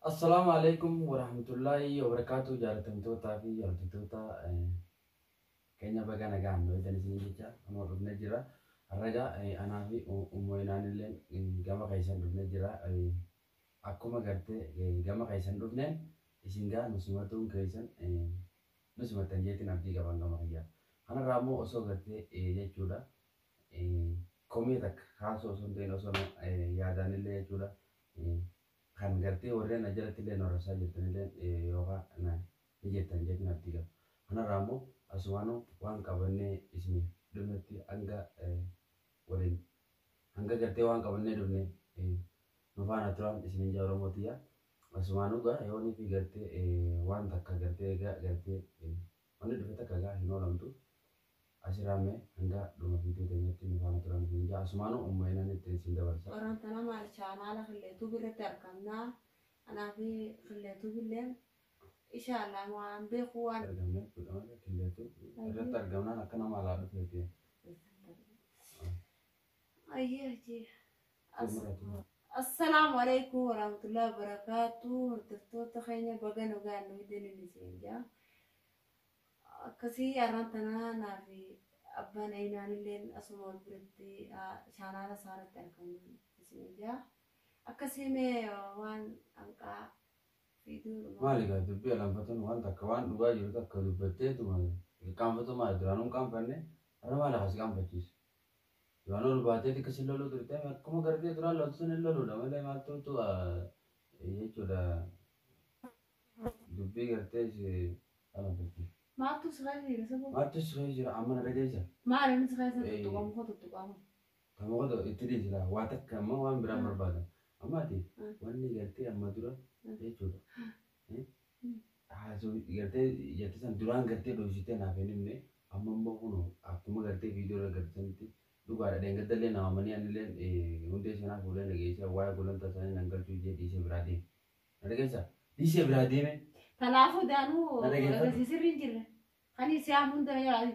Assalaamu alaikum warahmatullaahi wabarakaatu. Jaalatamtootaa fi hordoftoota keenya, baga nagaan nu eegan isinii jecha amma dhufnee jira. Har'a anaa fi ummoinaan illee gama keessan dhufnee jira. Akkuma gartee gama keessan dhufneen isin gaa nu simatuun keessan nu simattan jeetiin abdii qaban gama kiyyaa. Kanarraa immoo osoo gartee jechuudha komii takka kaasuu osoo hin ta'in, osoo yaadaan illee jechuudha, kan gartee warreen jalatti illee nu arrabsaa jirtan illee yookaan ni jettan jeetiin abdii qaba. Kanarraa immoo asumaanuu waan qabannee isiniif dhufnetti hanga waliin hanga gartee waan qabannee dhufne nu faana turan isiniin jaa Oromoo tiyya. Asumaanuu gaa yoonii fi gartee waan takka gartee egaa gartee wanni dhufe takka gaa hin oolamtu. Asirraa mee hanga dhuma viidiyoo teenyatti nu faana turan isiniin jaa. Asumaanuu ummainaan ittiin isin dabarsa. Warraan tana maal chaanaala Killeetuu birratti argamna. Kanaaf Killeetuu billeen inshallah waan beeku waan argamne jechuudha malee Killeetuu irratti argamnaan akka nama alaa dhufeeti. Ayyee hajii. Assalaamu alaikum warahmatullahi wabarakatuh. Hordoftoota keenya, baga nagaan nu hidhanii isin jaa. Akkasii har'aan tana naa fi abbaan Aynaan illee asuma wal biratti chaanaala isaarratti argamna isin jaa. Akkasii mee waan hanqaa fiiduu. Maali gaa dubbii alanfatuun waan takka waan dhugaa jiru takka dubbatteetuma qaanfatu? Maali, duraanuu hin qaanfanne, har'a maali akkas qaanfachiisu? Duraan ol baatee xiqqaa loluu turte, akkuma gartee duraan loltu sun hin loluudha malee maaltu jechuudha dubbii gartee si alanfachiisu. Maaltu si keessa jira sababa? Maaltu si keessa jira amma, na dhageessa? Maali inni si keessa tuttuqamu koo tuttuqamu? Kamoota itti dhiisila, waa takka amma waan biraan barbaadan. Amma ati wanni gartee amma dura jechuudha. Haasoo gartee jette san duraan gartee dhoksitee naaf hin himne, amma immoo kun akkuma gartee viidiyoo irra gartanitti dhugaadha. Dheengaddallee nama manii anillee hundee sanaa fuudhee nageessa waa'ee gulantaa isaanii nan galchuu jee dhiisee biraa deeme. Na dhageessa? Dhiisee biraa deeme. Kanaafuu daanuu Na dhageeffadhu. Agarsiisirri sirrii hin jirre. Kan isaan hunda yaa'u.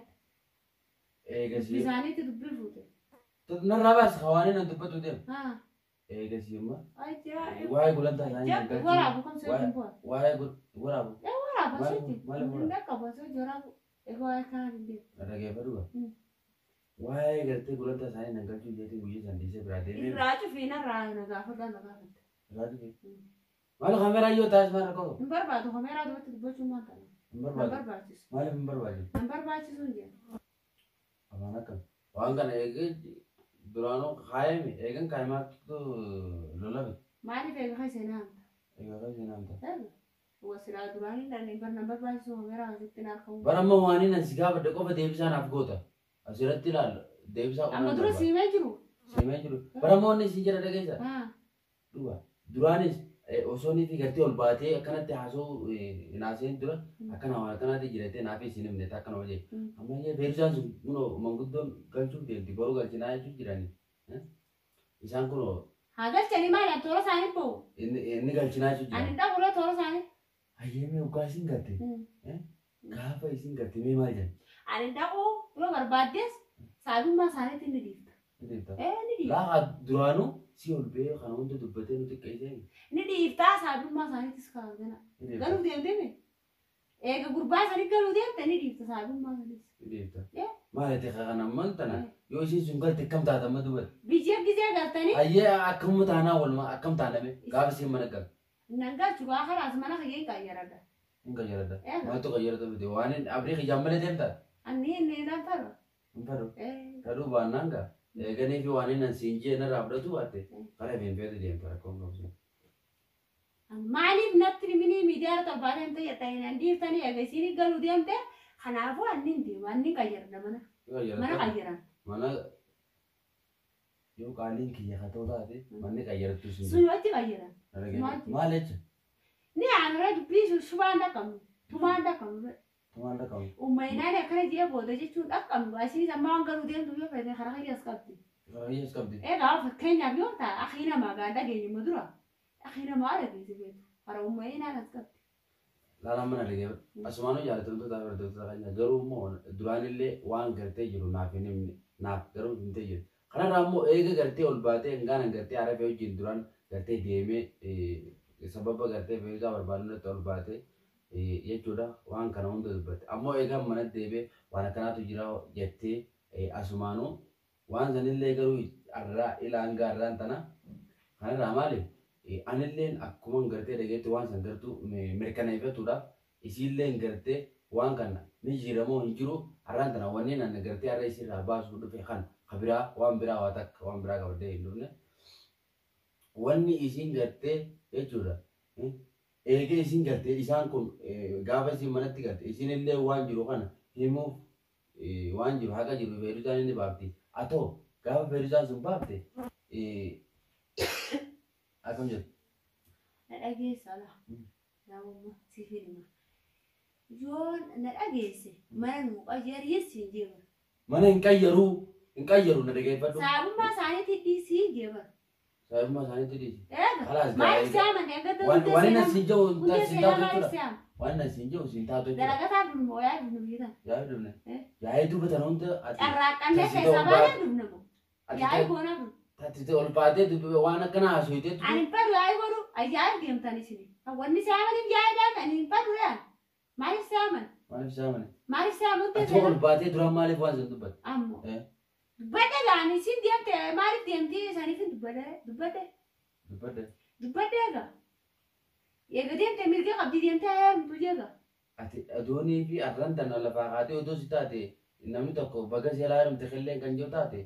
Eegasii. Isaaniitti dubbii fuute. Narraa baas hawaanii nan dubbatu deema. Haa. Eegasii amma Ajaa'iba. waa'ee gulantaa isaanii nan galchuu. Waraabu kam seetiin bu'a. Waa'ee waraabu. Waraaba Maaliif- sochi. maaliif Hin dhaqqabu sochi waraabu. Egaa waa'ee kanaa hin beeku. Na dhageeffadhu gaa. Waa'ee gartee gulantaa isaanii nan galchuu jeetiin guyyaa san dhiisee biraa deemee. Irraa cufii narraa na gaafadhaa na gaafatte. Irraa cufee. Maal kaameeraa yoo taasisu maal rakkoo? Hin barbaadu kameeraa duratti dubbachuun maal kana? Hin Hin barbaadu. barbaachisu. Maaliif hin barbaadu? Hin barbaachisu hin jedhu. Afaan akkam. Waan kana eegee duraanuu kaayame eegan kaayimaattu lolame. Maaliif eega keessa hin haamta? Egaa keessa hin haamta. Eega. Wasilaa duraanii nan barbaachisu kameeraa asitti na argamu. Bara amma waan inni si gaafadhe qofa deebisaa naaf goota. Asirratti ilaalla deebisaa qofa. Amma dura siimee jiru. Siimee jiru. Bara amma wanni si jira dhageessa. Haa. Dhuga. Duraanis osoo inni gartee ol baatee akkanatti haasa'uu hin haasa'in dura akkana waan akkanaatti jiratee naaf isin himne akkana hojii. Amma illee beeksisaan sun kunoo manguddoon galchuuf deemti, boruu galchinaa jechuun jirani. Isaan kunoo Haa galchanii, maali ani toora isaanii ba'u. Inni galchinaa jechuun Ani jira. dhabulee toora isaanii. Hayyeemee hoggaa isin galte, gaafa isin galte mee maal jedhan? Ani dhaquu yoo barbaaddes saabummaa isaaniitti ni dhiifta. Ni deemta. Ee, ni dhiifta. Laafa duraanuu si ol ba'ee kana hunda dubbatee nu xiqqeessee. Ni dhiiftaa saabummaa isaaniittis kaa'amtana. Ni deemta. Galuu deemtee eega gurbaa isaanii galuu deemte ni dhiifta saabummaa isaaniis. Ni deemta. Ee. Maal ati kana amman tana yoo isin sun galte akkam taata amma dubbate? Biyya gisee galtanii Hayyee, akkamuma taanaa walumaa akkam taaname gaafa isin mana galte? Nan galchu gaa kalaas, mana kiyyee hin qayyaradha. Hin qayyarada. Eega. Maaltu qayyarata fide? Waan hin abrii kiyyaan malee deemta. Anni inni nan fadhu. Hin fadhu. Ee. Kadhuu baannaan gaa eeganii fi waan inni siin jee narraa fudhatu baatte karaa hin feetu deemta, rakkoon qabsu. Maaliif natti himini miidiyaa irratti ol baatee hin ta'e nan dhiiftanii eega isiin galuu deemte, kanaafuu anni hin deemu, anni hin qayyaradha mana. Hin qayyarata. Mana qayyaran. Mana yoo qaaliin kiyya haa ta'u taate manni qayyarattu sun. Sun wajji qayyaran. Maal jecha? Ni aanarra dubbii shubaan dhaqqabnu. Tumaan dhaqqabnu. Tumaan dhaqqabu. Uummanni akkana jee booda jechuun dhaqqabnu. Asiis amma waan galuu deemtu yoo fedhe karaa kiyyaas qabdi. Kiyyaas qabdi. Egaa fakkeenyaaf yoo ta'a akii namaa gaan dhageenyuma dura. Akii namaa dhageessi feetu. Karaa uummanni as qabdi. Laalaan mana dhagee asumaanuu jaalatamtoota fi hordoftoota keenya, garuu immoo duraanillee waan gartee jiru naaf hin himne, naaf garuu himtee jiru. Kanarraa immoo eega gartee ol baatee hangaanan gartee arafee wajjin duraan gartee deemee Sababa gartee feeruzaa barbaadnu irratti ol baate jechuudha waan kana hunda dubbatte. Ammoo eegaan mana deebi'ee waan akkanaatu jira jettee asumaanuu waan sanillee garuu arraa ilaan gaarraan tana kanarraa maali? Anilleen akkuma gartee dhageetti waan san gartuu mirkaneeffatuudhaaf isiilleen gartee waan kana ni jiramoo hin jiru har'aan tana wanneen ani gartee har'a isiirraa baasuu dhufe kan kabiraa waan biraa waa takka waan biraa qabdee hin dhufne. Wanni isiin gartee jechuudha. Eegee isiin gartee isaan kun gaafa isiin manatti garte isiin illee waan jiru kana himuuf waan jiru haqa jiru feeruzaan inni baafti. Atoo gaafa feeruzaan sun baafte akkam jettu? Na dhageessa laa. Naamummaa siif hima. Yoo na dhageesse mana nuu qayyariis hin jeebar. Mana hin qayyaruu hin qayyaru na dhageeffadhu. Saabummaa isaaniitti dhiisii hin jeebar. Saayimmaa isaaniitti dhiisi. Eega. Khalaas Maaliif saaman eeggata Waan hundee waan inni seenaa asiin jiru hundee siin seenaa taatu maaliif jechuudha. saaman? Waan inni asiin jiru siin taatu jechuudha. Dalagataa dhufnu moo yaa dhufnu biyya tana? Yaa'ii dhufne. Eh? Yaa'ii dubbatan hunda ati Carraaqqannee Tasii keessaa ta'uu baanee dhufne moo? ati Yaa'ii goonaa dhufne. ati ol baatee dubbi waan akkana haasofitee Ani hin fedhu yaa'ii godhu ayyaa'ii deemtan isin. Wanni saamaniif yaa'ii ani hin fedhu yaa. Maaliif saaman? Maaliif saamane? Maaliif saaman hundee Ati ol seenaa? baatee duraan maaliif waan san dubbatte? Ammoo. Eh? Dubbadhe gaani isin deemte maaliif deemti isaniif hin dubbadhe dubbadhe Dubbadde. dubbadhe egaa. Eega deemte mirga qabdi deemte heerumtu jeega. Ati adoonii fi arran tana lafaa kaatee odoo si taate namni tokko baga si alaa heerumte qilleen kan jiru taate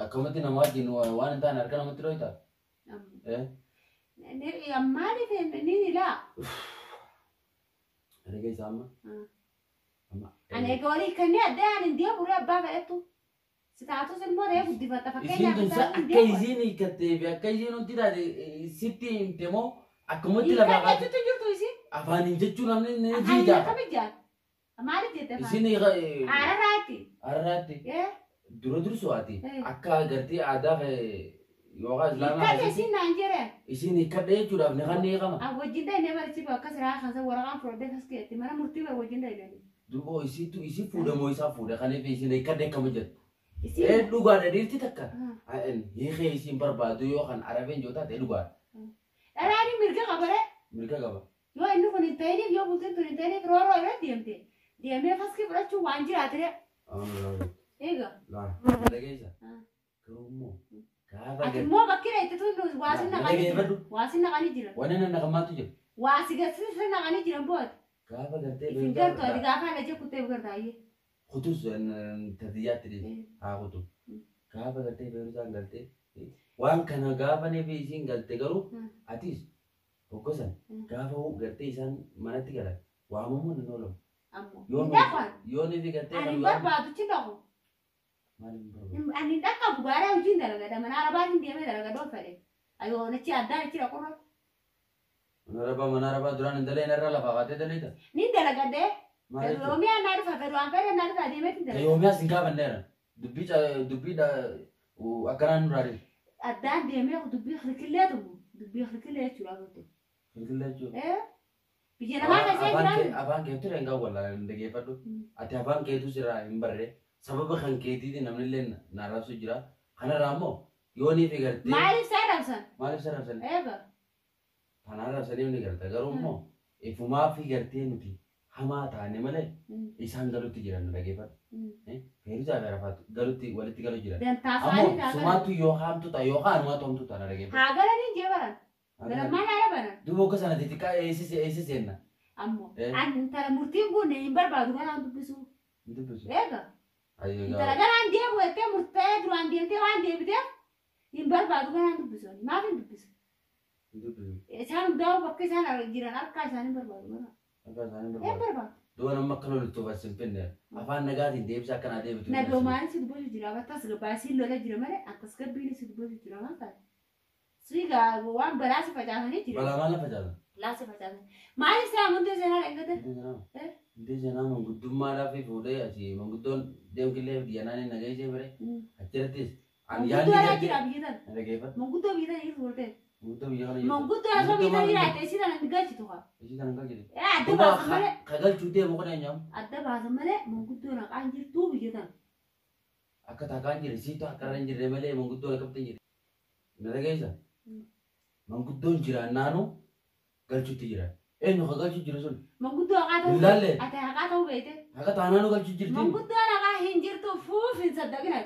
akkamatti nama wajjin waan hin taane harka namatti dhoyta. Ammoo. Eh? Maaliif ni ilaa? Dhageessa amma. Amma. Ani egaa walii kanneen adda ani hin deemu abbaa fedhattu. Si taatus immoo reefu guddifatta Isiin fakkeenyaaf tun sa isaan hin akka deemu. isiin hiikkattee fi akka isiin hundi taate sitti himte moo akkamatti lafaa kaatee Hiikkadheetu jirtu isin. afaaniin jechuun namni ni Afaan jiidha. akkami jaal? Maaliif jette afaan? Isiin Ararraatti. arraatti dura dursoo ati Eh. akka agartee aadaa yookaan islaamaa Hiikkadhe keessatti isin naan jedhe. isiin hiikkadhe jechuudhaaf ni kan hiikama. An wajjin dhayne marichi bakka siraa kan waraqaan fudhadhee kas keetti mana murtii bara wajjin dhayne. Duuba isiitu isii fuudhe moo isaa fuudhe kaniif isiin hiikkadhe akkama jettu. Isin. Ee dhugaadha dhiirti takka. Hiikee isiin barbaadu yoo kan arabeen joo taate dhugaadha. Dhalaani mirga qabare Mirga qaba. yoo inni kun hin ta'iniif yoo bultiin tun hin ta'iniif rooroo irra deemte. Deemee faskii fudhachuun waan jiraatire. Egaa. Dhageessa. Garuu immoo gaafa Ati immoo bakki dheeyte tun waasin naqanii jiran. Waasin naqanii jiran. Wanni nan naqamaatu jira. Waasi garsiisa naqanii jiran booti. Gaafa gartee Isin gartuu ati gaafa ala kuttee gartaayyee. Kutus tatiyyaatti dhiise. Haa kutu. Gaafa gartee Feeruzaan galtee waan kana gaafa neefi isiin galte garuu atis hoggosan gaafa gartee isaan manatti galan waamamuun hin oolamu. Ammoo. Yoo Hin dhaqan. Yoo neefi gartee Ani hin barbaadu dhaqu. Maaliif hin barbaadu? Ani hin dhaqqabu gaarii hojiin dalagadha. Mana arabaatiin deemee dalagadoo fedhe. Ayoo achi addaan achi dhaqurra. Mana arabaa mana arabaa duraan hin daleen irra lafaa kaatee daleeta. Ni dalagadhee. Maal jechuudha? Yoomiyaa naa dhufa fedhu waan fedhe naa dhufa deemee dalagadha. Yoomiyaas hin gaafanneera. Dubbii dubbii akkanaan nurraa deema. Addaan deemee dubbii hirkillee tumu. Dubbii hirkillee jechuudha agartu. Hirkillee jechuudha. Biyya namaa keessa jiraan. Afaan keetu irraa hin gaawwalla hin dhageeffadhu. Ati afaan keetu sirraa hin barre. Sababa kan keetiitiin namni illee na arrabsu jira. Kanarraa immoo yoo ni fi gartee. Maaliif isaa arrabsan? Maaliif isa arrabsan? Eega. Kana arrabsanii ni garta. Garuu immoo ifumaa fi gartee nuti hamaa taane malee isaan galutti jiran nu dhageeffadhu. Feeruzaa fi Arafaatu galutti walitti galu jiran. Dantaa isaanii Ammoo taa galan. sumaattu yoo haamtu ta'a yookaan anumaatu hamtu ta'a na dhageeffadhu. Haa galanii jee baran. Galan maal haala baran? Duuba akka sana xixiqqaa eessise eessiseenna. Ammoo. Eh. Ani intala murtiin guunne hin barbaadu ganaan dubbisu. Hin dubbisu. Eega. Intala ganaan deemu jettee murtee duraan deemtee waan deebiteef hin barbaadu ganaan dubbisu. Maaf hin dubbisu? Hin dubbisu. Isaan hundaa'u bakka isaan jiran harkaa isaan hin barbaadu ganaan. Akka isaan hin Hin barbaadu. barbaadu. Duuba nama akka loltuuf as hin finne. Afaan nagaatiin deebisa akkanaa deebitu. Nagoomaan si dubbatu jira. Bakka asgabbaasiin lola jira malee akkas gabbiin si dubbatu jira waan taate. Sigaa waan balaa si facaasanii jira. Balaa maal facaasa? Balaa si facaasanii. Maaliif isaa hundee seenaa dhangate? Hundee seenaa manguddummaadhaaf fuudhee asii manguddoon deemkillee biyyanaan hin nageessee bire achirrattis. Ani yaadni Manguddoo alaa gartee jira biyya tana. na dhageeffadhu. Manguddoo biyya tana fuudhee. Manguddoo biyya kana jirtu. Manguddoo osoo biyya tana jiraate isii tana hin galchitu haa. Isii tana hin galchitu. Adda Duuba baasan malee. ka galchuu deemu kun eenyuam? Adda baasan malee manguddoo naqaan jirtuu biyya tana. Akka taakaan jire siitu akka irra hin jirre malee manguddoon akkamitti hin jirre. Na dhageessa? Manguddoon jiraannaanu Galchuutti jira. Eenyu ka galchuu jiru sun? Manguddoo haqaa ta'uu Hin laalle. Ati haqaa ta'uu beekte. Haqa taanaanu galchuu jirti. Manguddoon haqaa hin jirtu fuuf hin saddaqina.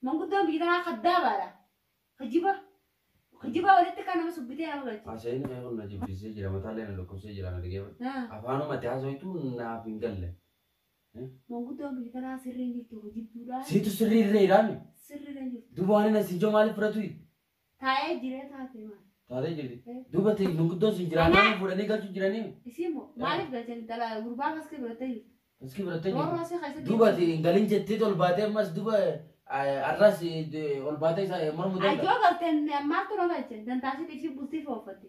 Manguddoon biyya tanaa kaddaabaadha. Kijiba. Kijiba walitti kan nama subbitee nama galchi. Haasa'in kee kun na jibbisiisee jira mataallee na dhukkubsee jira na dhaggeeffadhu. Afaanuma ati haasawitu naaf hin galle. Manguddoon biyya tanaa sirrii hin jirtu kijibduudha. Siitu sirrii irra ilaami. Sirrii hin jirtu. Duuba waan inni asiin jiru maaliif fudhatu? Taa'ee jiree taate maal? Taatee jirti. Duuba ta'e manguddoon sun jiraannaan fuudhanii galchuu jiranii. Isiin moo maaliif galchan intala gurbaa kaskee biratti jirtu? Kaskii biratti jirti. Warra asii keessatti. Duuba ta'e hin galin jettee ol baatee ammas duuba arras ol baatee isa mormu danda'a. Ajoo galteen maaltu nama galchan dantaasitti ishii bultii fi ooffatte.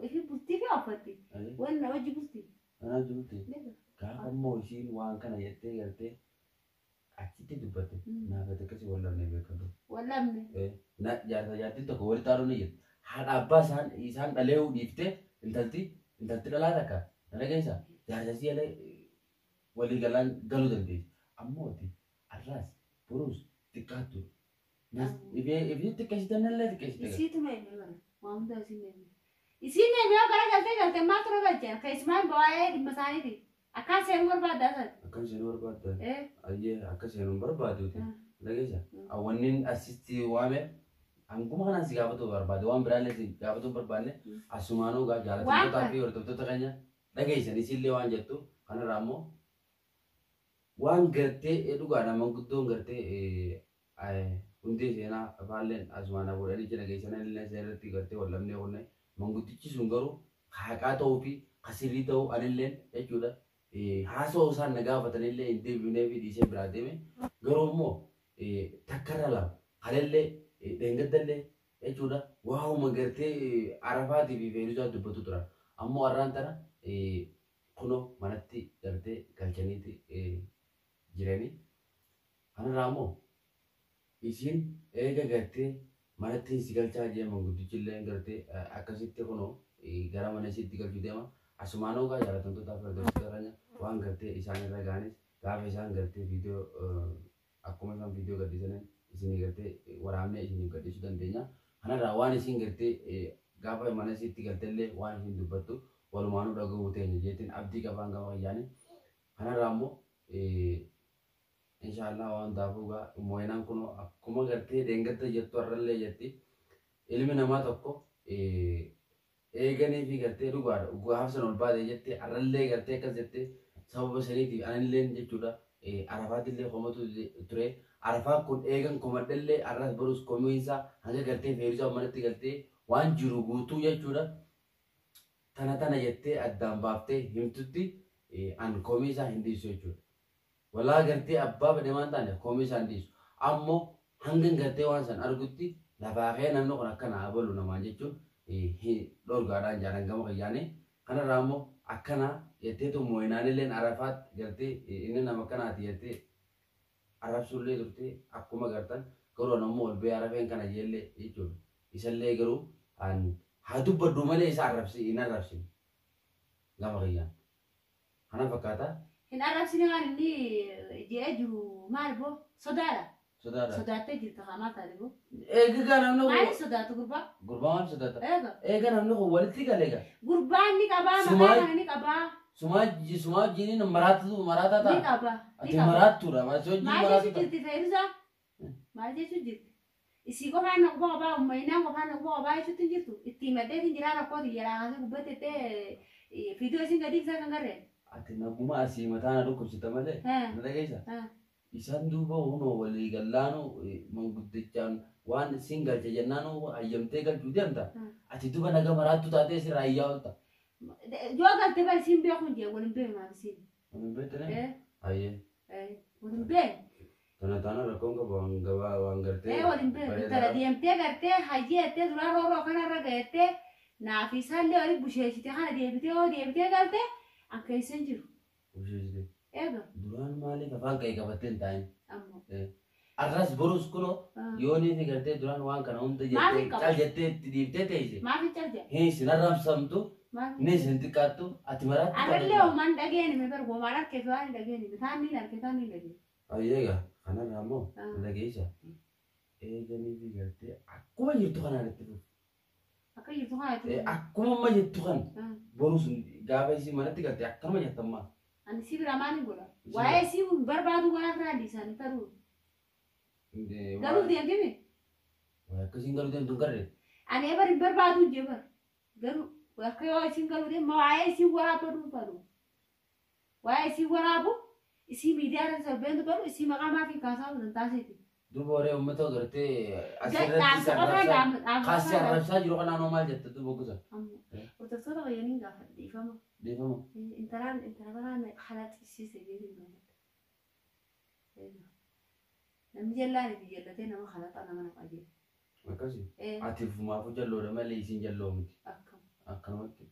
Ishii bultii fi ooffatte. Wanna hojii bultii. Kanaaf jirti. Gaafa immoo ishiin waan kana jettee galtee achitti dubbatte naaf ati akkasii wal dhabnee beekadhu. Wal dhabne. Na jaarsa jaartiin tokko walitti aanuu ni jirti. Haadha abbaa isaan isaan dhalee dhiiftee intalti intalti dhalaa takka na dhageessa jaarsa isii alee walii galaan galuu dandeessi. Ammoo ati arraas boruus xiqqaattu. Ifee ifee xiqqeessitan illee xiqqeessite. Isiitu meeme bara waan hundaa isiin meeme. Isiin meeme yoo gara galtee galte maaltu na galche keessumaan waa'ee dhimma isaaniiti. Akkaan seenuu barbaaddaa isaati. Akkam seenuu barbaadda? Ayyee akka seenuu hin barbaaduuti. Dhageessa? Wannin asitti waame hanguma kanaan si gaafatu barbaade waan biraallee si gaafatu hin barbaanne asumaanuu gaa jaallatamtootaa fi hordoftoota keenya dhageessan isillee waan jettu kanarraa immoo waan gartee dhugaadha manguddoon gartee hundee seenaa afaalleen asumaan fuudhanii jira geessan illee seerratti gartee wal dhabnee kunne manguddichi sun garuu haqaa ta'uu fi kasirrii ta'uu anilleen jechuudha. Haasa'uu isaan na gaafatanillee hin deebifnee fi dhiisee biraa deeme garuu immoo takkarra lama kalellee dheengaddallee jechuudha waa'uma gartee arafaatii fi feeruzaa dubbatu turan ammoo har'aan tana kunoo manatti gartee galchaniiti jiranii kanarraa immoo isiin eega gartee manatti si galchaa jee manguddichillee gartee akkasitti kunoo gara mana isiitti galchuu deema. Asumaanuu gaa jaalatamtootaa fi hordoftoota keenya waan gartee isaan irra ga'anis gaafa isaan gartee viidiyoo akkuma isaan viidiyoo gadhiisanin isinii gartee waraabnee isiniif gadhiisuu dandeenya. Kanarraa waan isin gartee gaafa mana isiitti galtellee waan isin dubbattu walumaanuu dhaga'uu teenya jeetiin abdii qabaan gama kiyyaani. Kanarraa immoo inshaallah waan taafuu gaa mooyinaan kun akkuma gartee deengatta jettu har'allee jetti ilmi namaa tokko eeganii fi gartee dhugaadha gaaf sana ol baate jettee har'allee gartee akkas jettee sababa saniitiif anilleen jechuudha arafaatillee komatu ture arafaa kun eegan komadhallee har'as borus komiinsa hanga gartee feerisaa manatti galtee waan jiru guutuu jechuudha tana tana jettee addaan baaftee himtutti an komiinsa hin dhiisu jechuudha. Walaa gartee abbaa fedhe waan taane komiinsa hin dhiisu ammoo hanga gartee waan san argutti lafaa ka'ee namni kun akkana abalu namaan jechuun dhorgaadhaan jaalan gama kiyyaanii kanarraa immoo akkana jetteetu mooyinaanilleen arafaat gartee inni nama akkanaati jettee arrabsuullee turte akkuma gartan garuu ammoo ol ba'ee arafeen kana jeellee jechuudha. Isallee garuu haa dubbadhu malee isa arrabsi hin arrabsine gama kiyyaan. Kana fakkaata. Hin arrabsine waan inni jedhee jiru maal boo sodaadha. Sodaadha. Sodaattee jirta haa maal taate boo? Eegaa namni kun. Maaliif sodaatu gurbaa? Gurbaa maal sodaata? Eegaa. Eegaa namni kun walitti gale egaa. Gurbaan ni qabaa maqaa kana ni qabaa. Sumaa sumaa wajjiniin maraatu maraataa ta'a. Ni qaba. Ati maraattuudha. Maal wajjin Maal maraatu jechuu ta'a. jirti Feeruzaa? Maal jechuu jirti? Isii qofaan na quba qabaa ummainaan qofaan na quba qabaa jechuutti hin jirtu. Itti himadhee hin jiraa rakkooti jalaa kaasee gubbattee viidiyoo isin gadi ibsaa kan garreen. Ati naguma asii mataa na dhukkubsita malee. Na dhageessa? Isaan duuba hunoo walii gallaanuu manguddichaan waan isin galche jennaanuu hayyamtee galchuu deemta. Ati duuba naga maraattu taatee sirraa ayyaa oolta. Yoo galte bari siin beeku hin jee waliin beeku maaf siin. Waliin beektanii? Ayyee. Waliin beeku. Tana taana rakkoon qabu waan gabaa waan gartee. Waliin beeku. Intala deemtee gartee hayyee jettee duraa rooroo kanarra gahettee naaf isaallee waliin busheeshite kana deebitee yoo deebitee galte akka isin jiru. Busheeshite. Eega. Duraan maaliif afaan ka'e qabattee hin taa'in? Ammoo. Arras borus kunoo yoonii fi gartee duraan waan kana hunda jettee cal jettee itti dhiiftee teesse. Maaf cal jette? Hin sin arrabsamtu. Ni sin xiqqaattu ati maraatti. Arrallee homaan dhageen hime bar homaan harkee fi waan hin dhageen hime taan ni harkee taan ni dhageen. Ayyeega kanarraa immoo dhageessa. Eeganii fi gartee akkuma jirtu kanaan itti fufu. Akka jirtu kana jechuudha. Akkuma amma jettu kan boru sun gaafa isii manatti galte akkanuma jetta ammaa. Ani si biraa maaliin godha? Waa'ee isii barbaadu waan irraa dhiisanii taruu. Galuu deemtimi? Akkasiin galuu deemtu hin garre. Ani ebar hin barbaadu jee bar. Garuu akka yoo isiin galuu deemu waa'ee isii waraabuu fadu. Waa'ee isii waraabu isii miidiyaa irra sarbeen dubbatu isii maqaa maatiin kaasaa hin taasise. Duuba waree uummata gartee asirratti si arrabsaa kaasii arrabsaa jiru kanaan hoo maal jetta duuba gosa. Hordoftoota fayyaniin gaafa dhiifama. Dhiifama. Intalaan intala baraan halaxisiise jedhee gaafadha. Namni jallaan itti jallatee nama halaxa nama naqa jedhe. Akkasi. Ati fumaafuu jalloodha malee isiin jalloo miti. Akkam. Akkanumatti.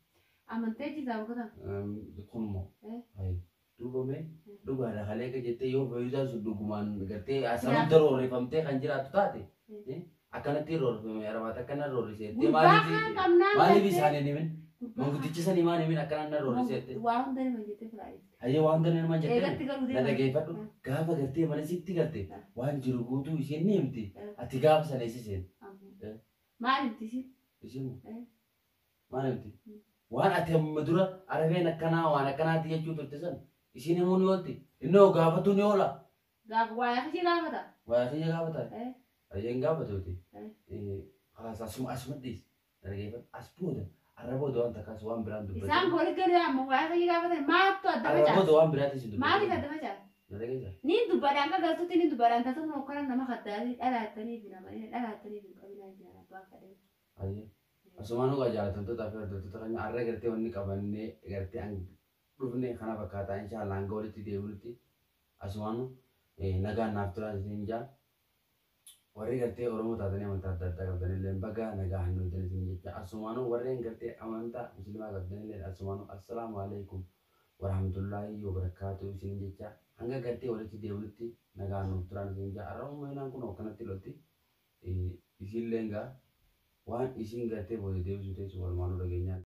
Amantee jirtaa boqotan. Kunmoo. Duuba mee dhugaadha kalee akka jettee yoo fayyisaan sun dhugumaan gartee asanuu roorrifamtee kan jiraattu taate akkanatti roorrifame arabaata akkana roorriseettee maaliif isaan hin himin manguddicha sanii maal himin akkana na roorriseette. Waa hunda nima jettee filaayifte. Hayyee waa hunda nima jettee na dhageeffadhu Mm. gaafa gartee mana sitti garte Mm. waan jiru guutuu isheen ni himti Mm. ati gaafa sana isiseen. Maal himti isiin? Isheen Eh. maal himti? Mm. Waan ati amma dura arabeen akkanaa waan akkanaati jechuu turte san isiin himuu ni oolti innoo gaafatu ni oola. Gaafa waa'ee kishii gaafata. Waa kiyya gaafata. Eh. Hayyeen gaafatuuti. Eh. Kalaas asuma asuma dhiis. Dhaggeeffadhu as booda arra booda waan takkaas waan biraan dubbatu. Isaan gooli galuu amma waa'ee kishii gaafatan maaltu adda Arra facaasa? booda waan biraatis hin dubbatu. Maaliif adda facaasa? Na dhageessa? Ni dubbadhaan akka galtutti ni dubbadhaan tasuma hokkana nama kaddaatii dhalaattanii fi nama dhalaattanii fi hin qabinaa jiran abbaa kadhee. Hayyee. Asumaan dhugaa jaalatamtootaa fi hordoftoota keenya arra gartee wanni qabannee gartee an dhufne kana fakkaataa inshaallah hanga walitti deebinutti asumaan nagaan naaf turaa isin jaa. Warri gartee Oromoo taatanii amantaa adda addaa qabdanillee baga nagaa hin dhuftan isin jecha asumaanuu warreen gartee amantaa musliimaa qabdanillee asumaanuu assalaamu alaikum warahmatullaahi wabarakaatu isin jecha hanga gartee walitti deebinutti nagaan nuuf turaa isin jaa. Arra uummannaan kun akkanatti lolti isinillee gaa waan isin gartee booda deebisuu teessu walumaanuu dhageenyaan.